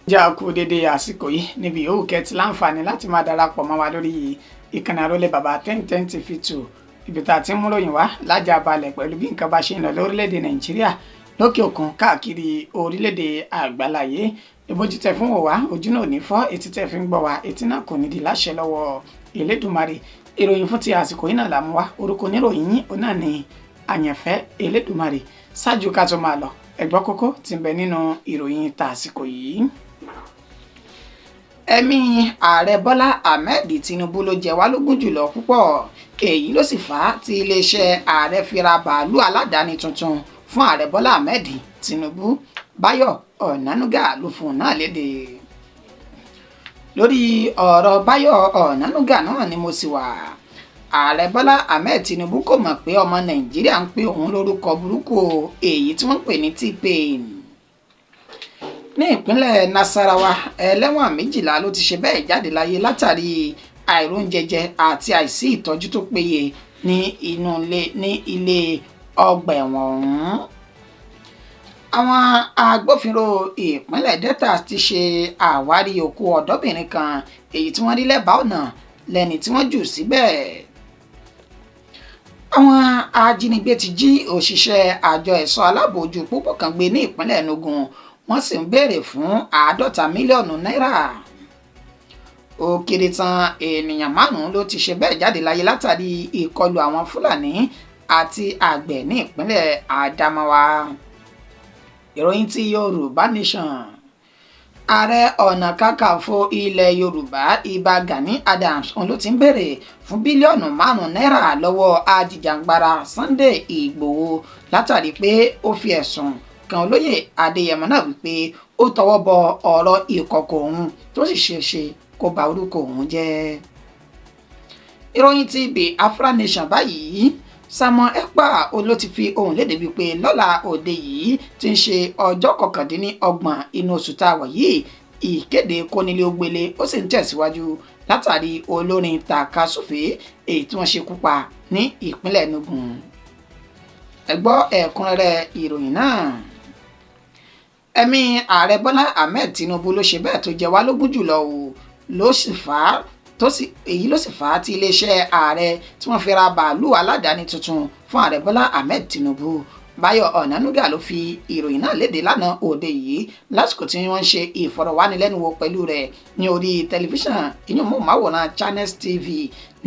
Jẹ́ àkú dédé àsìkò yìí níbi yòówù kẹ́tì láǹfààní láti máa darapọ̀ mọ́ wa lórí ìkànnì àrólé bàbá 1010 TV 2, ibi tá a ti ń múròyìn wá lájà balẹ̀ pẹ̀lú bí nǹkan bá ṣe ń lọ lórílẹ̀‐èdè Nàìjíríà, lókè òkun, káàkiri orílẹ̀‐èdè àgbáláyé. Ìbójú tẹ fún wò wá, ojú náà ò ní fọ́. Etí tẹ fi ń gbọ́ wá, etí náà kò ní di láṣẹ lọ́wọ́ Elédùmarè. Ìròyìn fún ti àsìkò yìí náà là mú wá. Orúkọ oníròyìn yín òun náà ni Àyànfẹ́ Elédùmarè. Ṣáájú ká tó máa lọ, ẹ gbọ́ kókó tí ń bẹ nínú ìròyìn tàsìkò yìí. Ẹ̀mí Ààrẹ Bọ́lá Ahmed Tinubu ló jẹ wá lógún jùlọ púpọ̀. Èyí ló sì fà á tí iléeṣẹ́ ààrẹ fi ra bàálù aládàáni tuntun fún Ààrẹ Bọ́lá Ahmed Tinubu. Báyọ̀ Ọ̀nànúgà ló fún un náà léde. Lórí ọ̀rọ̀ Báyọ̀ Ọ̀nànúgà náà ni mo sì wà. Ààrẹ Bọ́lá Ahmed Tinubu kò mọ̀ pé ọmọ Nàìjíríà ń pe òun lórúkọ burúkú o, èyí tí wọ́n ń pè ní T-Pain. Ní ìpínlẹ̀ Nasarawa, ẹlẹ́wọ̀n 12 ló ti ṣe bẹ́ẹ̀ jáde láyé látàrí àìróúnjẹjẹ àti àìsí ìtọ́jú tó péye ní inú ilé ní ilé ọgbà ẹ̀wọ̀n ọ̀hún. Àwọn agbófinró ìpínlẹ̀ Delta ti ṣe àwárí òkú ọ̀dọ́bìnrin kan, èyí tí wọ́n rí lẹ́bàá ọ̀nà lẹ́ni tí wọ́n jù síbẹ̀. Àwọn ajínigbé ti jí òṣìṣẹ́ àjọ ẹ̀ṣọ́ aláàbò ojú pópó kan gbé ní ìpínlẹ̀ Enugu, wọ́n sì ń béèrè fún 50 mílíọ̀nù náírà. Ó kéré tán, ènìyàn márùn-ún ló ti ṣe bẹ́ẹ̀ jáde láyé látàrí ìkọlù àwọn Fúlàní àti àgbẹ̀ ní ìpínlẹ̀ Adamawa. Ìròyìn tí Yorùbá Nation. Ààrẹ Ọ̀nà Kakanfò ilẹ̀ Yorùbá, Ìbà Gani Adams, òun ló ti ń béèrè fún bílíọ̀nù 5 náírà lọ́wọ́ ajìjàǹgbara Sunday Ìgbòho, látàrí pé ó fi ẹ̀sùn kan olóyè Adéyẹmọ náà wípé ó tọwọ́ bọ ọ̀rọ̀ ìkọ̀kọ̀ òun, tó sì ṣeé ṣe kó ba orúkọ òun jẹ́. Ìròyìn ti Biafra Nation báyìí. Samuel Ekpa ló ti fi ohùn léde wípé lọ́la òde yìí tí ń ṣe ọjọ́ 29 inú oṣù tá a wà yìí, ìkéde kónílé ó gbélé ó sì ń tẹ̀síwájú látàrí olórin tàkasúfèé èyí tí wọ́n ṣekú pa ní ìpínlẹ̀ Enugu. Ẹ gbọ́ ẹ̀kúnrẹ́rẹ́ ìròyìn náà. Ẹ̀mí Ààrẹ Bọ́lá Ahmed Tinubu ló ṣe bẹ́ẹ̀ tó jẹ wá lógún jùlọ o, ló sì fà á tó sì èyí ló sì fà á tí iléeṣẹ́ ààrẹ tí wọ́n fi ra bàálù aládàáni tuntun fún Ààrẹ Bọ́lá Ahmed Tinubu. Báyọ̀ Ọ̀nànúgà ló fi ìròyìn náà léde lánàá òde yìí lásìkò tí wọ́n ń ṣe ìfọ̀rọ̀wánilẹ́nuwò pẹ̀lú rẹ̀ ní orí tẹlifíṣàn ìyún móhùnmáwòrán Channels TV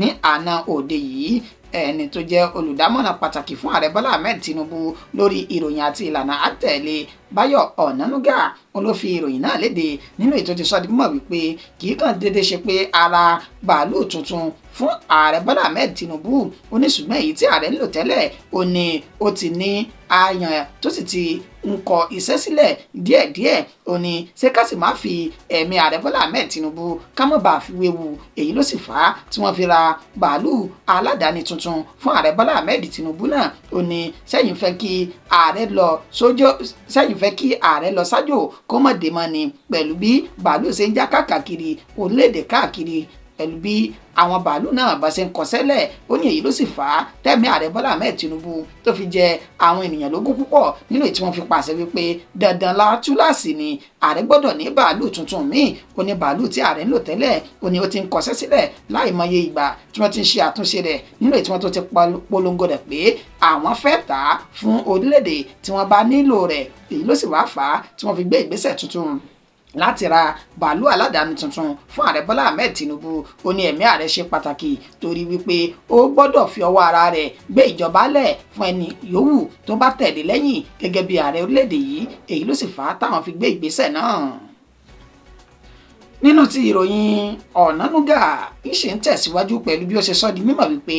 ní àná òde yìí. Ẹni tó jẹ́ olùdámọ̀ràn pàtàkì fún Ààrẹ Bọ́lá Ahmed Tinubu lórí ìròyìn àti ìlànà àtẹ̀lé, Báyọ̀ Ọ̀nànúgà, òun ló fi ìròyìn náà léde nínú ètò tí sọ di mímọ̀ wípé kì í kàn déédéé ṣe pé ara bàálù tuntun fún Ààrẹ Bọ́lá Ahmed Tinubu. Ó ní ṣùgbọ́n èyí tí ààrẹ ń lò tẹ́lẹ̀, ó ní ó ti ní àyàn tó sì ti ń kọ iṣẹ́ sílẹ̀ díẹ̀díẹ̀. Ó ní ṣé ká sì má fi ẹ̀mí Ààrẹ Bọ́lá Ahmed Tinubu ká má bàa fi wéwu? Èyí ló sì fà á tí wọ́n fi ra bàálù aládàáni tuntun fún Ààrẹ Bọ́lá Ahmed Tinubu náà. Ó ní sẹ́yìn fẹ́ kí ààrẹ lọ sójó, sẹ́yìn fẹ́ kí ààrẹ lọ sájò kó mọ̀ dé mọ́ ni, pẹ̀lú bí bàálù ṣe ń já káàkiri orílẹ̀-èdè káàkiri, pẹ̀lú bí àwọn bàálù náà bá ṣe ń kọsẹ́lẹ̀. Ó ní èyí ló sì fà á tẹ́mi Ààrẹ Bọ́lá Ahmed Tinubu tó fi jẹ àwọn ènìyàn lógún púpọ̀ nínú èyí tí wọ́n fi pàṣẹ wípé dandan la túláàsì ni ààrẹ gbọ́dọ̀ ní bàálù tuntun míì. Ó ní bàálù tí ààrẹ ń lò tẹ́lẹ̀, ó ní ó ti ń kọsẹ́ sílẹ̀ láìmọye ìgbà tí wọ́n ti ń ṣe àtúnṣe rẹ̀, nínú èyí tí wọ́n tó ti polongo rẹ̀ pé àwọn fẹ́ tà á fún orílẹ̀-èdè tí wọ́n bá nílò rẹ̀. Èyí ló sì wá fà á tí wọ́n fi gbé ìgbésẹ̀ tuntun láti ra bàálù aládàáni tuntun fún Ààrẹ Bọ́lá Ahmed Tinubu. Ó ní ẹ̀mí ààrẹ ṣe pàtàkì torí wípé ó gbọ́dọ̀ fi ọwọ́ ara rẹ̀ gbé ìjọba lẹ̀ fún ẹni yòówù tó bá tẹ̀lé lẹ́yìn gẹ́gẹ́ bí ààrẹ orílẹ̀-èdè yìí. Èyí ló sì fà á táwọn fi gbé ìgbésẹ̀ náà. Nínú ti ìròyìn Ọ̀nànúgà ń ṣe ń tẹ̀síwájú pẹ̀lú bí ó ṣe sọ di mímọ̀ wípé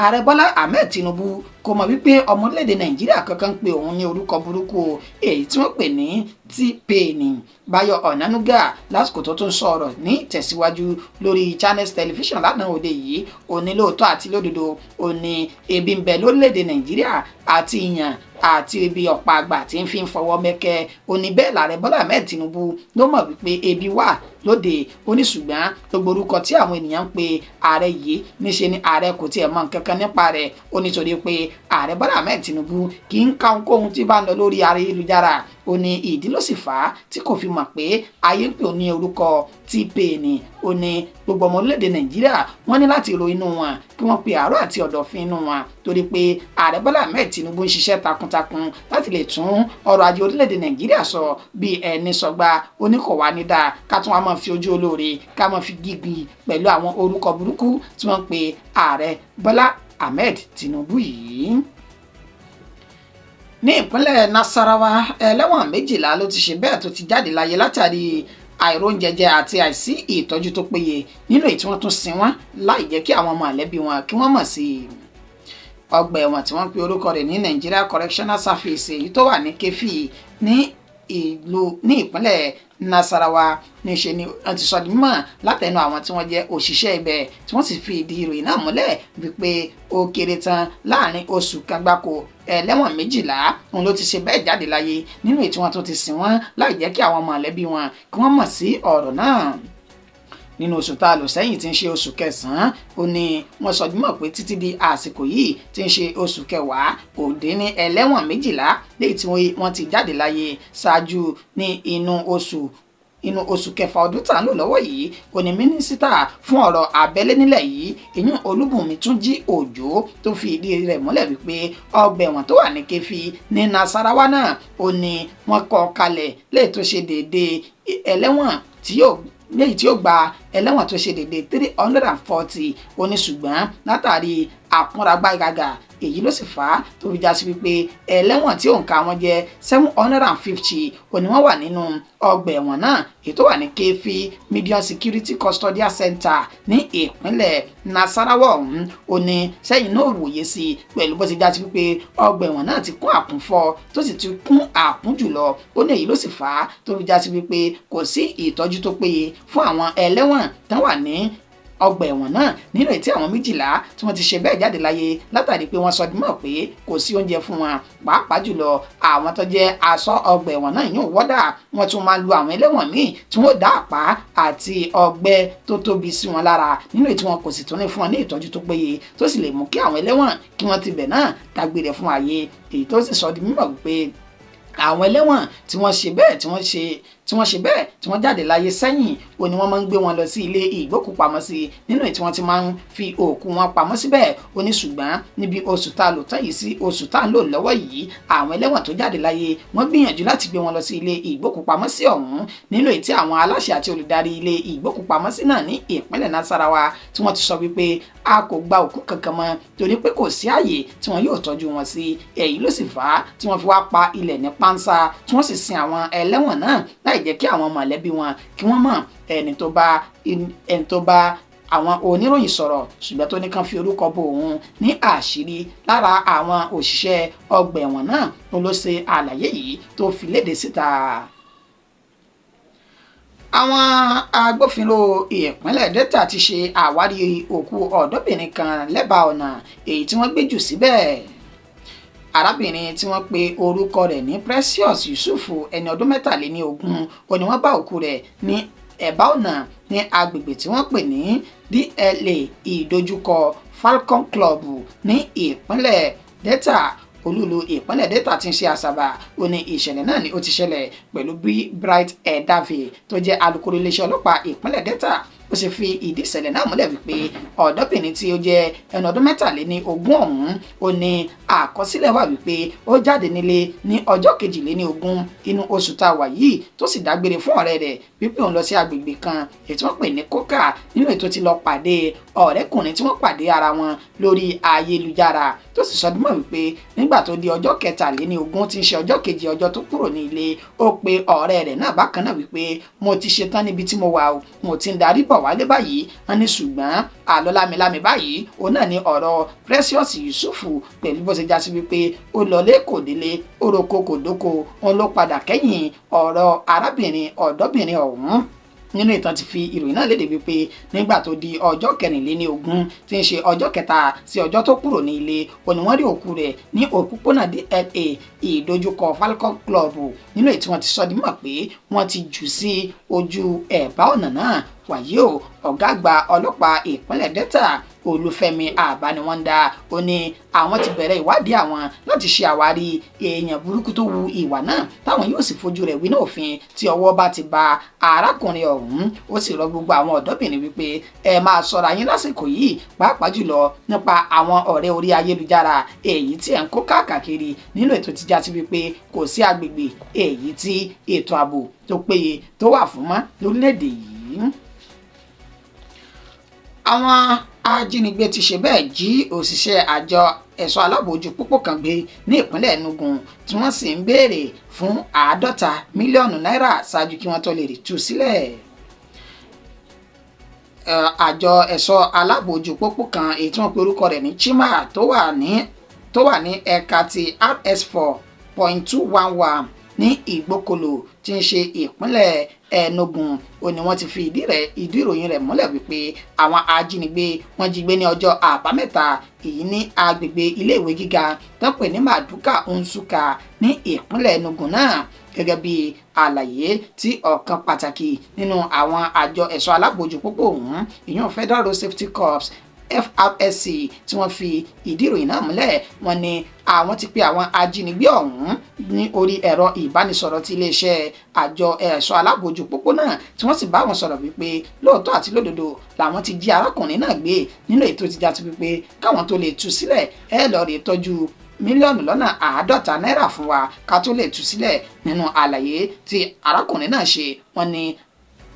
Ààrẹ Bọ́lá Ahmed Tinubu kò mọ̀ wípé ọmọ orílẹ̀-èdè Nàìjíríà kankan ń pe òun ní orúkọ burúkú, èyí tí wọ́n pè ní T-Pain. Báyọ̀ Ọ̀nànúgà, lásìkò tó tún sọ̀rọ̀ ní tẹ̀síwájú lórí Channels Television lánàá òde yìí, òní lóòótọ́ àti lódodo, òní ebi ń bẹ lórílẹ̀-èdè Nàìjíríà àti ìyàn àti ibi ọ̀pá àgbà tí ń fi ń fọwọ́ mẹ́kẹ́. Òní bẹ́ẹ̀ lààrẹ Bọ́lá Ahmed Tinubu ló mọ̀ wípé ebi wà lóde. Ó ní ṣùgbọ́n gbogbo orúkọ tí àwọn ènìyàn ń pe ààrẹ yìí, níṣe ni ààrẹ kò tiẹ̀ mọ̀ nǹkan kan nípa rẹ̀. Ó nítorí pé Ààrẹ Bọ́lá Ahmed Tinubu kì í ka ohunkóhun tí bá ń lọ lórí ayélujára. Ó ní ìdí ló sì fà á tí kò fi mọ̀ pé ayé ń pè ó ní orúkọ T-Pain. Ó ní gbogbo ọmọ orílẹ̀-èdè Nàìjíríà wọ́n ní láti ro inú wọn kí wọ́n pe àárọ̀ àti ọ̀dọ̀fin inú wọn, torí pé ààrẹ Bọ́lá Ahmed Tinubu ń ṣiṣẹ́ takuntakun láti lè tún ọrọ̀ ajé orílẹ̀-èdè Nàìjíríà sọ bí ẹni sọgbà. Ó ní kò wá ní dáa ká tún wá máa fi ojú olóore ká máa fi gígùn pẹ̀lú àwọn orúkọ burúkú tí wọ́n pe ààrẹ Bọ́lá Ahmed Tinubu yìí. Ní ìpínlẹ̀ Nasarawa, ẹlẹ́wọ̀n 12 ló ti ṣe bẹ́ẹ̀ tó ti jáde láyé látàrí àìróúnjẹjẹ àti àìsí ìtọ́jú tó péye nínú èyí tí wọ́n tún sin wọ́n láì jẹ́ kí àwọn mọ̀lẹ́bí wọn kí wọ́n mọ̀ sí i. Ọgbà ẹ̀wọ̀n tí wọ́n pe orúkọ rẹ̀ ní Nigeria Correctional Service èyí tó wà ní Keffi ní ìlú ní ìpínlẹ̀ Nasarawa níṣe ni wọ́n ti sọ di mímọ̀ látẹnu àwọn tí wọ́n jẹ́ òṣìṣẹ́ ibẹ̀, tí wọ́n sì fi ìdí ìròyìn náà múlẹ̀ wípé ó kéré tán láàrin oṣù kan gbáko, ẹlẹ́wọ̀n 12 òun ló ti ṣe bẹ́ẹ̀ jáde láyé nínú èyí tí wọ́n tún ti sìn wọ́n láì jẹ́ kí àwọn mọ̀lẹ́bí wọn kí wọ́n mọ̀ sí ọ̀rọ̀ náà. Nínú oṣù tá a lò sẹ́yìn tí ń ṣe oṣù kẹsàn-án, ó ní wọ́n sọ dímọ̀ pé títí di àsìkò yìí tí ń ṣe oṣù kẹwàá, kò dín ní ẹlẹ́wọ̀n 12 léyìí tí wọ́n ti jáde láyé ṣáájú. Ní inú oṣù kẹfà ọdún tá à ń lò lọ́wọ́ yìí, ó ní mínísítà fún ọ̀rọ̀ abẹ́lé nílẹ̀ yìí, ìyún Olúbùnmi Túnjí Òjó, tó fi ìdí rẹ̀ múlẹ̀ wípé ọgbà ẹ̀wọ̀n tó wà ní Keffi ní Nasarawa náà, ó ní wọ́n kọ́ kalẹ̀ léè tó ṣe déédéé ẹlẹ́wọ̀n tí yóò léyìí tí ó gba ẹlẹ́wọ̀n tó ṣe déédéé 340. Ó ní ṣùgbọ́n látàrí àkúnragbágàgà, èyí ló sì fà á tó fi já sí wípé ẹlẹ́wọ̀n tí òǹkà wọn jẹ́ 750 ó ní wọ́n wà nínú ọgbà ẹ̀wọ̀n náà, èyí tó wà ní Keffi Medium Security Custodial Center ní ìpínlẹ̀ Nasarawa ọ̀hún. Ó ní sẹ́yìn náà wòye sí i pẹ̀lú bó ti já sí wípé ọgbà ẹ̀wọ̀n náà ti kún àkúnfọ́ tó sì ti kún àkún jùlọ. Ó ní èyí ló sì fà á tó fi já sí wípé kò sí ìtọ́jú tó péye fún àwọn ẹlẹ́wọ̀n tán wà ní ọgbà ẹ̀wọ̀n náà, nínú ètí àwọn 12 tí wọ́n ti ṣe bẹ́ẹ̀ jáde láyé látàrí pé wọ́n sọ dímọ̀ pé kò sí oúnjẹ fún wọn. Pàápàá jùlọ, àwọn tó jẹ́ aṣọ ọgbà ẹ̀wọ̀n náà yóò wọ́dà, wọ́n tún máa lu àwọn ẹlẹ́wọ̀n míì tí wọ́n dá àpá àti ọgbẹ́ tó tóbi sí wọn lára, nínú ètí wọn kò sì tún ní fún wọn ní ìtọ́jú tó péye, tó sì lè mú kí àwọn ẹlẹ́wọ̀n kí wọ́n ti bẹ̀ náà dágbére fún ayé. Èyí tó sì sọ di mímọ̀ pé àwọn ẹlẹ́wọ̀n tí wọ́n ṣe bẹ́ẹ̀ tí wọ́n jáde láyé sẹ́yìn, ó ní wọ́n máa ń gbé wọn lọ sí ilé ìgbókùpamọ́sí nínú èyí tí wọ́n ti máa ń fi òkú wọn pamọ́ síbẹ̀. Ó ní ṣùgbọ́n níbi oṣù tá a lò tán yìí sí oṣù tá a ń lò lọ́wọ́ yìí, àwọn ẹlẹ́wọ̀n tó jáde láyé, wọ́n gbìyànjú láti gbé wọn lọ sí ilé ìgbókùpamọ́sí ọ̀hún, nínú èyí tí àwọn aláṣẹ àti olùdarí ilé ìgbókùpamọ́sí náà ní ìpínlẹ̀ Nasarawa tí wọ́n ti sọ wípé a kò gba òkú kankan mọ́, torí pé kò sí àyè tí wọ́n yóò tọ́jú wọn sí. Èyí ló sì fà á tí wọ́n fi wá pa ilẹ̀ ní pánsá, tí wọ́n sì sin àwọn ẹlẹ́wọ̀n náà láì jẹ́ kí àwọn mọ̀lẹ́bí wọn kí wọ́n mọ̀. Ẹni tó bá àwọn oníròyìn sọ̀rọ̀, ṣùgbọ́n tó ní kàn fi orúkọ bo òun ní àṣírí, lára àwọn òṣìṣẹ́ ọgbà ẹ̀wọ̀n náà ló ṣe àlàyé yìí tó fi léde síta. Àwọn agbófinró ìpínlẹ̀ Delta ti ṣe àwárí òkú ọ̀dọ́bìnrin kan lẹ́bàá ọ̀nà èyí tí wọ́n gbé jù síbẹ̀. Arábìnrin tí wọ́n pe orúkọ rẹ̀ ní Precious Yusuf, ẹni ọdún 23, ó ní wọ́n bá òkú rẹ̀ ní ẹ̀bá ọ̀nà ní agbègbè tí wọ́n pè ní DLA, ìdojúkọ Falcon Club ní ìpínlẹ̀ Delta, olúlu ìpínlẹ̀ Delta tí ń ṣe Àsàbà. Ó ní ìṣẹ̀lẹ̀ náà ni ó ti ṣẹlẹ̀ pẹ̀lú bí Bright Edafe, tó jẹ́ alukoro iléeṣẹ́ ọlọ́pàá ìpínlẹ̀ Delta, ó sì fi ìdí ìṣẹ̀lẹ̀ náà múlẹ̀ wípé ọ̀dọ́bìnrin tí ó jẹ́ ẹni ọdún 23 ọ̀hún, ó ní àkọsílẹ̀ wà wípé ó jáde nílé ní ọjọ́ 22 inú oṣù tá a wà yìí, tó sì dágbére fún ọ̀rẹ́ rẹ̀ wípé òun lọ sí agbègbè kan èyí tí wọ́n pè ní Kókà, nínú ètò tí lọ pàdé ọ̀rẹ́kùnrin tí wọ́n pàdé ara wọn lórí ayélujára, tó sì sọdúnmọ́ wípé nígbà tó di ọjọ́ 23, tí ń ṣe ọjọ́ kejì ọjọ́ tó kúrò ní ilé, ó pe ọ̀rẹ́ rẹ̀ náà bákan náà wípé mo ti ṣetán níbi tí mo wà o, mo ti ń darí bọ̀ wálé báyìí. Wọ́n ní ṣùgbọ́n àlọ́ lámilámi báyìí òun náà ní ọ̀rọ̀ Precious Yusuf, pẹ̀lú bó ṣe já sí wípé ó lọlé kò délé, ó roko kò dóko, òun ló padà kẹ́yìn ọ̀rọ̀ arábìnrin ọ̀dọ́bìnrin ọ̀hún. Nínú ìtàn ti fi ìròyìn náà léde wípé nígbà tó di ọjọ́ 24, tí ń ṣe ọjọ́ kẹta sí ọjọ́ tó kúrò ní ilé, ó ní wọ́n rí òkú rẹ̀ ní òpópónà DLA, ìdojúkọ Falcon Club, nínú èyí tí wọ́n ti sọ di mọ̀ pé wọ́n ti jù sí ojú ẹ̀bá ọ̀nà náà. Wàyí o, ọ̀gá àgbà ọlọ́pàá ìpínlẹ̀ Delta Olúfẹ́mi Àbániwọ́ndà. Ó ní àwọn ti bẹ̀rẹ̀ ìwádìí àwọn láti ṣe àwárí èèyàn burúkú tó wu ìwà náà, táwọn yóò sì fojú rẹ̀ wíná òfin tí ọwọ́ bá ti ba arákùnrin ọ̀hún. Ó sì rọ gbogbo àwọn ọ̀dọ́bìnrin wípé ẹ máa ṣọ́ra yín lásìkò yìí, pàápàá jùlọ nípa àwọn ọ̀rẹ́ orí ayélujára èyí tí ẹ̀ ń kó káàkiri nínú ètò tíjà sí wípé kò sí agbègbè èyí tí ètò ààbò tó péye tó wà fún mọ́ lórílẹ̀‐èdè yìí. Àwọn ajínigbé ti ṣe bẹ́ẹ̀ jí òṣìṣẹ́ àjọ ẹ̀ṣọ́ aláàbò ojú pópó kan gbé ní ìpínlẹ̀ Enugu, tí wọ́n sì ń béèrè fún 50 mílíọ̀nù náírà ṣáájú kí wọ́n tó lè rí tú sílẹ̀. Àjọ ẹ̀ṣọ́ aláàbò ojú pópó kan èyí tí wọ́n pe orúkọ rẹ̀ ní Chima tó wà ní ẹ̀ka ti RS 4.211 ní Ìgbókòlò tí ń ṣe ìpínlẹ̀ Enugu, ó ní wọ́n ti fi ìdí ìròyìn rẹ̀ múlẹ̀ wípé àwọn ajínigbé wọ́n jí gbé ní ọjọ́ Àbámẹ́ta èyí ní agbègbè iléèwé gíga tó pè ní Maduka Nsukka ní ìpínlẹ̀ Enugu náà. Gẹ́gẹ́ bí àlàyé tí ọ̀kan pàtàkì nínú àwọn àjọ ẹ̀ṣọ́ aláàbò ojú pópó ọ̀hún, ìyẹn Federal Road Safety Corps, FRSC, tí wọ́n fi ìdí ìròyìn náà múlẹ̀, wọ́n ní àwọn ti pe àwọn ajínigbé ọ̀hún ní orí ẹ̀rọ ìbánisọ̀rọ̀ ti iléeṣẹ́ àjọ ẹ̀ṣọ́ aláàbò ojú pópó náà, tí wọ́n sì bá wọn sọ̀rọ̀ wípé lóòótọ́ àti lódodo làwọn ti jí arákùnrin náà gbé, nínú ètò ti já sí wípé káwọn tó lè tú sílẹ̀, ẹ lọ́ọ́ rí tọ́jú mílíọ̀nù lọ́nà 50 náírà fún wa ká tó lè tú sílẹ̀. Nínú àlàyé tí arákùnrin náà ṣe,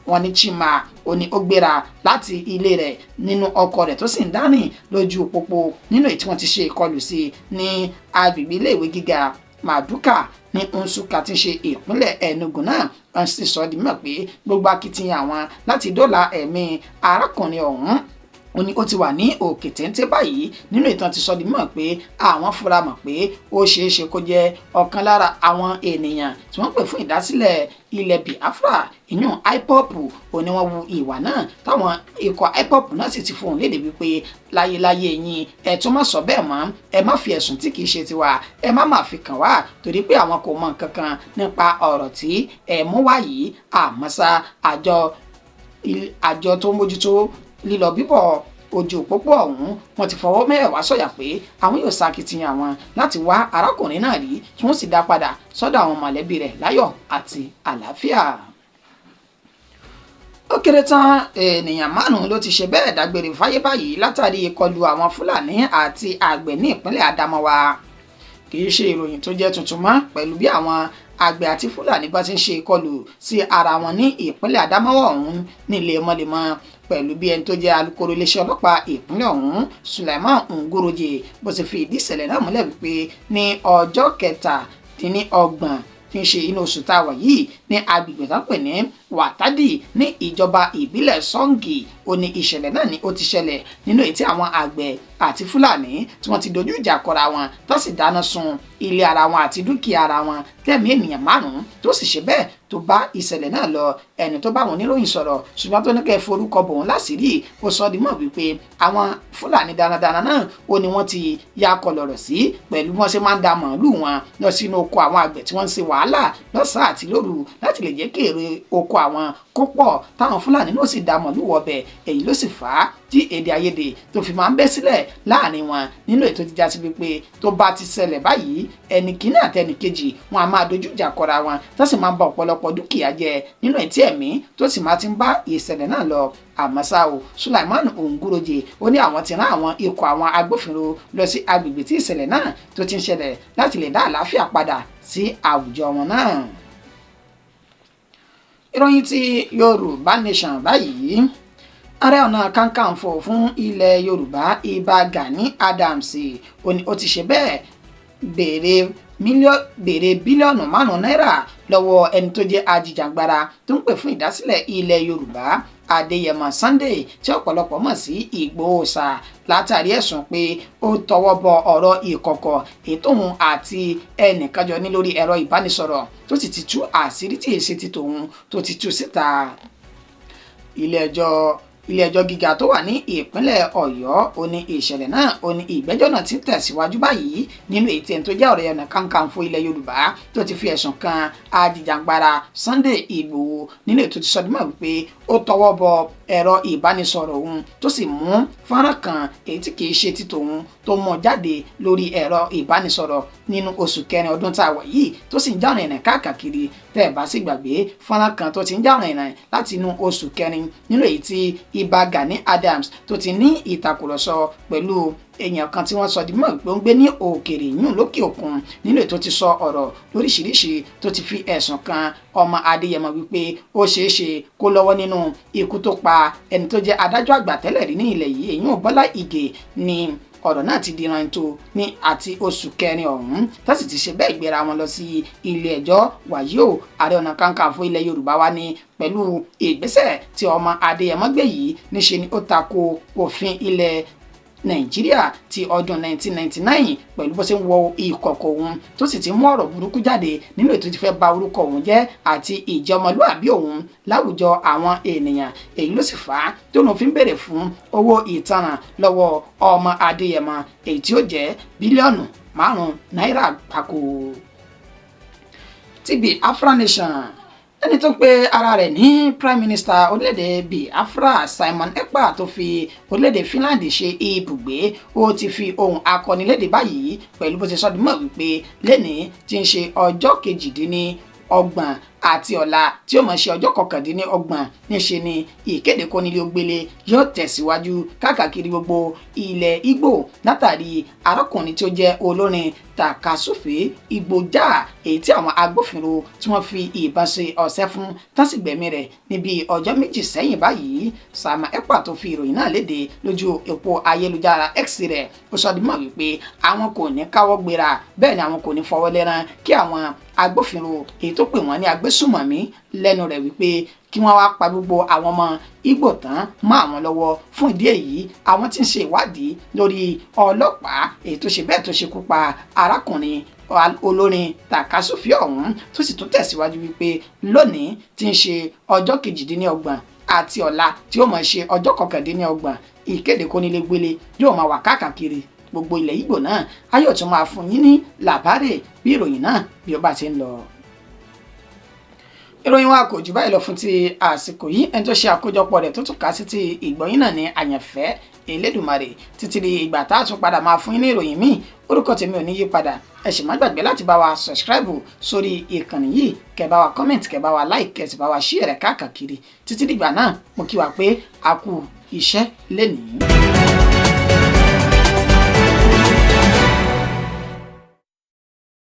wọ́n ní Chima ó ní ó gbéra láti ilé rẹ̀ nínú ọkọ̀ rẹ̀ tó sì ń dárìn lójú pópó nínú èyí tí wọ́n ti ṣe ìkọlù sí ní agbègbè iléèwé gíga Maduka ní Nsukka tí ń ṣe ìpínlẹ̀ Enugu náà. Wọ́n sì sọ di mímọ̀ pé gbogbo akitiyan àwọn láti dóòlà ẹ̀mí arákùnrin ọ̀hún ó ní ó ti wà ní òkè téńté báyìí. Nínú ìtàn ti sọ di mímọ̀ pé àwọn fura mọ̀ pé ó ṣeé ṣe kó jẹ́ ọ̀kan lára àwọn ènìyàn tí wọ́n pè fún ìdásílẹ̀ ilẹ̀ Biafra, ìyún IPOB, ó ní wọ́n wu ìwà náà, táwọn ikọ̀ IPOB náà sì ti fohùn lédè wípé láyéláyé yín, ẹ tún má sọ bẹ́ẹ̀ mọ́, ẹ má fi ẹ̀sùn tí kìí ṣe tiwa, ẹ má má fi kàn wá, torí pé àwọn kò mọ nǹkan kan nípa ọ̀rọ̀ tí ẹ mú wá yìí. Àmọ́ ṣá, àjọ tó ń mójútó lílọ bíbọ̀ ojú pópó ọ̀hún, wọ́n ti fọwọ́ mẹ́wàá sọ̀yà pé àwọn yóò ṣakitiyan àwọn láti wá arákùnrin náà rí, tí wọ́n sì dá padà sọ́dọ̀ àwọn mọ̀lẹ́bí rẹ̀ láyọ̀ àti àlàáfíà. Ó kéré tán ènìyàn márùn-ún ló ti ṣe bẹ́ẹ̀ dágbére fáyé báyìí látàrí ìkọlù àwọn Fúlàní àti àgbẹ̀ ní ìpínlẹ̀ Adamawa. Kì í ṣe ìròyìn tó jẹ́ tuntun mọ́ pẹ̀lú bí àwọn àgbẹ̀ àti Fúlàní bá ti ń ṣe ìkọlù sí ara wọn ní ìpínlẹ̀ Adamawa ọ̀hún ní lemọ́lemọ́, pẹ̀lú bí ẹni tó jẹ́ alukoro iléeṣẹ́ ọlọ́pàá ìpínlẹ̀ ọ̀hún, Suleiman Nguroje, bó ti fi ìdí ìṣẹ̀lẹ̀ náà múlẹ̀ wípé ní ọjọ́ 27 tí ń ṣe inú oṣù tá a wà yìí, ní agbègbè tó ń pè ní Wàtádì ní ìjọba ìbílẹ̀ Sọ́ǹgì, ó ní ìṣẹ̀lẹ̀ náà ni ó ti ṣẹlẹ̀, nínú èyí tí àwọn àgbẹ̀ àti Fúlàní tí wọ́n ti dojú ìjà kọra wọn, tó sì dáná sun ilé ara wọn àti dúkìá ara wọn, tẹ̀mí ènìyàn márùn-ún tó sì ṣe bẹ́ẹ̀ tó bá ìṣẹ̀lẹ̀ náà lọ. Ẹni tó bá àwọn oníròyìn sọ̀rọ̀, ṣùgbọ́n tó ní kẹ́ forúkọ bò wọ́n láṣìírí, ó sọ di mọ̀ wípé àwọn Fúlàní darandaran náà, ó ní wọ́n ti ya kọlọ̀rọ̀ sí pẹ̀lú bí wọ́n ṣe máa ń da màálù wọn lọ sínú oko àwọn àgbẹ̀ tí wọ́n ń ṣe wàhálà lọ́sàn-án àti lóru láti lè jẹ́ kí èrè oko àwọn kó pọ̀, táwọn Fúlàní náà sì da màálù wọbẹ̀. Èyí ló sì fà á tí èdè àìyedè tó fi máa ń bẹ́ sílẹ̀ láàrin wọn, nínú ètò jíjà sí wípé tó bá ti ṣẹlẹ̀ báyìí, ẹnì kíní àti ẹnì kejì wọn a máa dojú ìjà kọra wọn, tó sì máa ń ba ọ̀pọ̀lọpọ̀ dúkìá jẹ́, nínú ètí ẹ̀mí tó sì máa ti ń bá ìṣẹ̀lẹ̀ náà lọ. Àmọ́ ṣá o, Sulaiman Nguroje ó ní àwọn ti rán àwọn ikọ̀ àwọn agbófinró lọ sí agbègbè tí ìṣẹ̀lẹ̀ náà tó ti ń ṣẹlẹ̀ láti lè dá àlàáfíà padà sí àwùjọ wọn náà. Ìròyìn ti Yorùbá Nation báyìí. Ààrẹ Ọ̀nà Kakanfò fún ilẹ̀ Yorùbá, Ìbà Gani Adams, ó ní ó ti ṣe bẹ́ẹ̀ béèrè bílíọ̀nù 5 náírà lọ́wọ́ ẹni tó jẹ́ ajìjàgbara tó ń pè fún ìdásílẹ̀ ilẹ̀ Yorùbá, Adéyẹmọ Sunday, tí ọ̀pọ̀lọpọ̀ mọ̀ sí Ìgbòho ṣá, látàrí ẹ̀sùn pé ó tọwọ́ bọ ọ̀rọ̀ ìkọ̀kọ̀ ètò òun àti ẹnìkan jọ ní lórí ẹ̀rọ ìbánisọ̀rọ̀, tó sì ti tú àṣírí tí èsì ti tòun tó ti tú síta. Ilé ẹjọ́ Ilé-ẹjọ́ gíga tó wà ní ìpínlẹ̀ Ọ̀yọ́ ó ní ìṣẹ̀lẹ̀ náà ó ní ìgbẹ́jọ́ náà ti ń tẹ̀síwájú báyìí nínú èyí tí ẹni tó jẹ́ Ààrẹ Ọ̀nà Kakanfò ilẹ̀ Yorùbá tó ti fi ẹ̀sùn kan ajìjàǹgbara Sunday Ìgbòho nínú ètò ti sọdúnmọ́ wípé ó tọwọ́ bọ ẹ̀rọ ìbánisọ̀rọ̀ òun tó sì mú fọ́nrán kan èyí tí kìí ṣe ti tòun tó mú jáde lórí ẹ̀rọ ìbánisọ̀rọ̀ nínú oṣù kẹrin ọdún tá a wà yìí tó sì ń jà rìnrìn káàkiri. Tẹ́ ẹ̀ bá sì gbàgbé fọ́nrán kan tó ti ń jà rìnrìn láti inú oṣù kẹrin nínú èyí tí Ìbà Gani Adams tó ti ní ìtàkùrọ̀sọ pẹ̀lú èèyàn kan tí wọ́n sọ di mọ̀ pé ó ń gbé ní òkèèrè yún lókè òkun nínú ètò ti sọ ọ̀rọ̀ lóríṣiríṣi tó ti fi ẹ̀sùn kan ọmọ Adéyẹmọ wípé ó ṣeé ṣe kó lọ́wọ́ nínú ikú tó pa ẹni tó jẹ́ adájọ́ àgbà tẹ́lẹ̀ rí ní ilẹ̀ yìí, èyún Bọ́lá Ìgè. Ní ọ̀rọ̀ náà ti di rántó ní àti oṣù kẹrin ọ̀hún tó sì ti ṣe bẹ́ẹ̀ gbéra wọn lọ sí ilé ẹjọ́. Wàyí o, Ààrẹ Ọ̀nà Kakanfò ilẹ̀ Yorùbá wa ní pẹ̀lú ìgbésẹ̀ tí ọmọ Adéyẹmọ gbé yìí, níṣe ni ó tako òfin ilẹ̀ Nàìjíríà ti ọdún 1999 pẹ̀lú bó ṣe ń wọ ìkọ̀kọ̀ òun tó sì ti mú ọ̀rọ̀ burúkú jáde nínú ètò tí fẹ́ ba orúkọ òun jẹ́ àti ìjọmọlúàbí òun láwùjọ àwọn ènìyàn. Èyí ló sì fà á tó lòun fi ń béèrè fún owó ìtanràn lọ́wọ́ ọmọ Adéyẹmọ èyí tí ó jẹ́ 5 bílíọ̀nù náírà gbáko. Ti Biafra Nation, ẹni tó pe ara rẹ̀ ní Prime Minister orílẹ̀-èdè Biafra, Simon Ekpa, tó fi orílẹ̀-èdè Finland ṣe ibùgbé, ó ti fi ohùn akọni léde báyìí pẹ̀lú bó ti sọ di mọ̀ wípé lẹ́ni tí ń ṣe ọjọ́ 28 àti ọ̀la tí ó mọ̀ ṣe ọjọ́ 29, níṣe ni ìkéde kónílé-ó-gbélé yóò tẹ̀síwájú káàkiri gbogbo ilẹ̀ Ìgbò látàrí arákùnrin tí ó jẹ́ olórin tàkasúfèé Ìgbòjà èyí tí àwọn agbófinró tí wọ́n fi ìbọn ṣe ọṣẹ́ fún tán sì gbẹ̀mí rẹ̀ níbi ọjọ́ 2 sẹ́yìn báyìí. Simon Ekpa tó fi ìròyìn náà léde lójú òpó ayélujára X rẹ̀, ó sọ di mọ̀ wípé àwọn kò ní káwọ́ gbéra, bẹ́ẹ̀ ni àwọn kò ní fọwọ́ lẹ́rán kí àwọn agbófinró èyí tó pè wọ́n ní agbésùmọ̀mí lẹ́nu rẹ̀ wípé kí wọ́n wá pa gbogbo àwọn ọmọ Ìgbò tán mọ́ àwọn lọ́wọ́. Fún ìdí èyí, àwọn tí ń ṣe ìwádìí lórí ọlọ́pàá èyí tó ṣe bẹ́ẹ̀ tó ṣekú pa arákùnrin olórin tàkasúfì ọ̀hún, tó sì tún tẹ̀síwájú wípé lónìí tí ń ṣe ọjọ́ 28 àti ọ̀la tí ó máa ṣe ọjọ́ 29, ìkéde kónílégbélé yóò máa wà káàkiri gbogbo ilẹ̀ Ìgbò náà. A yóò tún máa fún yín ní làbárè bí ìròyìn náà bí ó bá ti ń lọ. Ìròyìn wa kò jù báyìí lọ fún ti àsìkò yìí. Ẹni tó ṣe àkójọpọ̀ rẹ̀ tó tún kà sí ti ìgbọ̀yìn náà ní Àyànfẹ́ Elédùmarè. Títí di ìgbà tá a tún padà máa fún yín ní ìròyìn míì, orúkọ tèmi ò ní yí padà. Ẹ sì má gbàgbé láti bá wa subscribe sórí ìkànnì yìí, kẹ́ bá wa comment, kẹ́ bá wa like, kẹ́ sì bá wa share rẹ̀ káàkiri. Títí dìgbà náà, mo kí wa pé a kú iṣẹ́ lénìí.